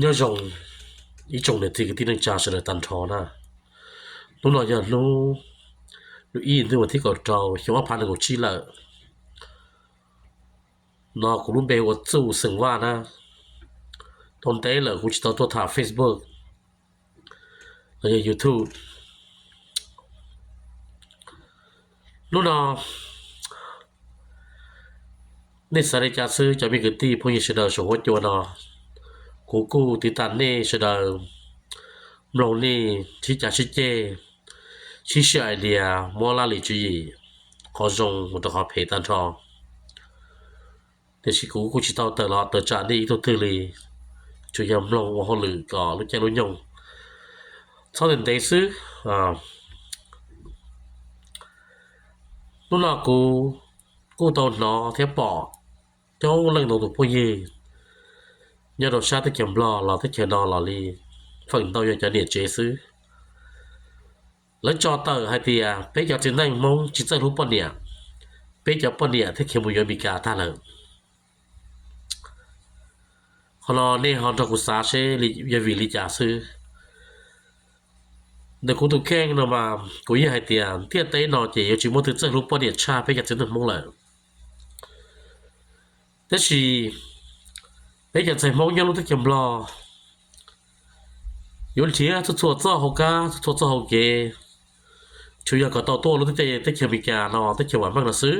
Nyob zoo ib tsoom niam txiv kwv tij neej tsa sawv daws tag nrho na. Hnub no yog hnub ib ntuj vas thib kaum rau xyoo ob phav nees nkaum tsib lawm. No kuv lub npe hu ua Txuj xeem Vaj na. Tau ntev lawm kuv tsis tau tuaj tham Facebook los yog YouTube. Hnub no nej xav li cas xwb cov me kwv tij phooj ywg sawv daws saum huab cua no, kuv kuj tiv tam nej sawv daws mloog nej sib cav sib ceg, sib share idea, muab laj lim tswv yim, qhov zoo mus rau qhov phem tag nrho. Tiam sis kuv kuj tsis tau tawm los tawm tsam nej ib tug twg li, tsuas yog mloog ua hauj lwm kom lub caij lub nyoog txhob ntev ntev xwb. Hnub no kuv kuj tau hnov thiab pom coob leej ntau tus phooj ywg nyob rau sab teb chaws Nplog los teb chaws no los li feem ntau yog cov niam tsev xwb. Lawv tso tawm hais tias peb cov txiv neej Hmoob tsis txawj hlub poj niam, peb cov poj niam thiaj khiav mus yuav Amelikas tag lawm. Qhov no nej ho nrog kuv xav seb yog vim li cas xwb. Ntawm kuv tus kheej no mas kuv yeej hais tias ntiaj teb no ces yuav tsis muaj twg txawj hlub poj niam tshaj peb cov txiv neej Hmoob lawm. Tab sis peb cov ntxhais Hmoob nyob lub teb chaws Nplog yuav nrhiav txhua txhua txoj hauv kab txhua txhua txoj hauv kev, tsuas yog kom tau tuaj lub teb chaws Amelikas no teb chaws vam meej no xwb.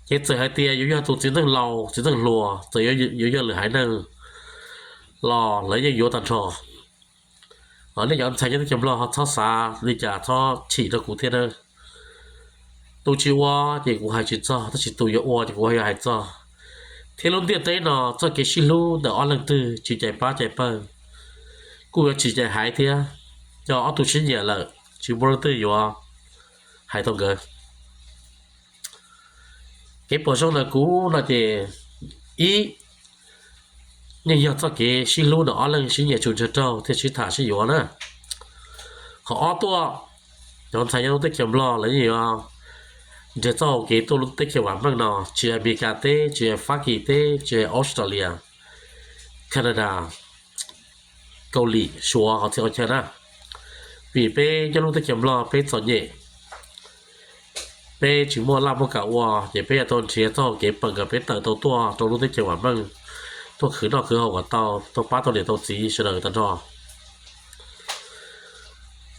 Ces txawm hais tias yuav yog tus txiv neej laus txiv neej hluas, txawm yuav yog lwm haiv neeg los lawv yeej yuav tag nrho. Nej cov ntxhais nyob teb chaws Nplog ho txhob xav li cas txhob chim rau kuv thiab nawb. Tus tsis ua ces kuv hais tsis txog, tab sis tus yuav ua ces kuv yuav hais txog. Thiab lub ntiaj teb no txoj kev sib hlub ntawm ob leeg twg tsis cais pab cais pawg, kuj yuav tsis cais haiv thiab. Cov ob tug sib nyiam lawm tsis muaj leej twg yuav hais tau nkawd. Kev pom zoo ntawm kuv no ces ib, yeej yog txoj kev sib hlub ntawm ob leeg sib nyiam tshua ntsag raug thiaj sib tham sib yuav na. Qhov ob tuaj, cov ntxhais nyob lub teb chaws Nplog lawv yeej yuav nrhiav txoj hau kev tuaj lub teb chaws vam meej no, tsis hais Amelikas teb, tsis hais Fab Kis teb, tsis hais Australia, Canada, Kaus Lim, Suav qhov txhia qhov chaw na. Vim peb nyob lub teb chaws Nplog peb txom nyem, peb tsis muaj laj muaj kam ua, ces peb yuav tau nrhiav txoj hau kev peem kom peb tawm tau tuaj rau lub teb chaws vam meej, tuaj khwv noj khwv haus kom tau, tuaj pab tau niam tau txiv sawv daws tag nrho.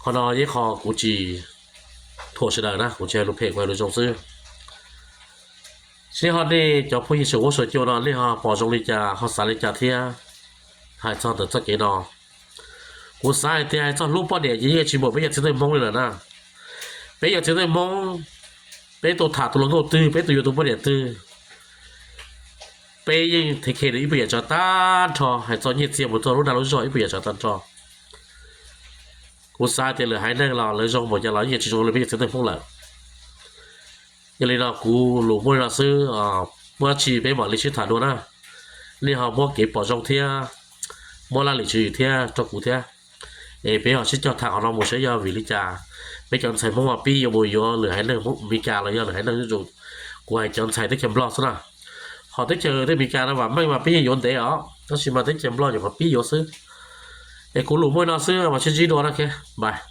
Qhov no yog qhov kuv tsis thuam sawv daws na, kuv tsis hais lus phem, kuv hais lus zoo xwb. Seb ho nej cov phooj ywg saum huab saum cua no nej ho pom zoo li cas, ho xav li cas thiab, hais txog ntawm txoj kev no. Kuv xav hais tias hais txog hlub poj niam ces yeej tsis npaum peb cov txiv neej Hmoob li lawm na. Peb cov txiv neej Hmoob, peb tau tham tus hluas nkauj twg, peb tau yuav tus poj niam twg, peb yeej thev khe ib puas yam tsav tag nrho, hais txog nyiaj txiag mus txog lub dag lub zog ib puas yam tsav tag nrho. Kuv xav tias lwm haiv neeg los lawv zoo npaum cas los yeej tsis zoo li peb cov txiv neej Hmoob lawm. Yog li no kuv lus muaj li no xwb, muaj dab tsi peb mam li sib tham dua na. Nej ho muab kev pom zoo thiab, muab laj lim tswv yim thiab rau kuv thiab, es peb ho sib cog tham qhov no mus seb yog vim li cas peb cov ntxhais Hmoob ho pib yuav mus yuav lwm haiv neeg Amelikas los yog lwm haiv neeg zuj zus. Kuv hais cov ntxhais teb chaws Nplog xwb na. Ho teb chaws Amelikas no vam meej mas peb yeej yuav ntev os, tab sis mas teb chaws Nplog nyuam qhuav pib yuav xwb. Es kuv lus muaj li no xwb, mam sib ntsib dua na, bye.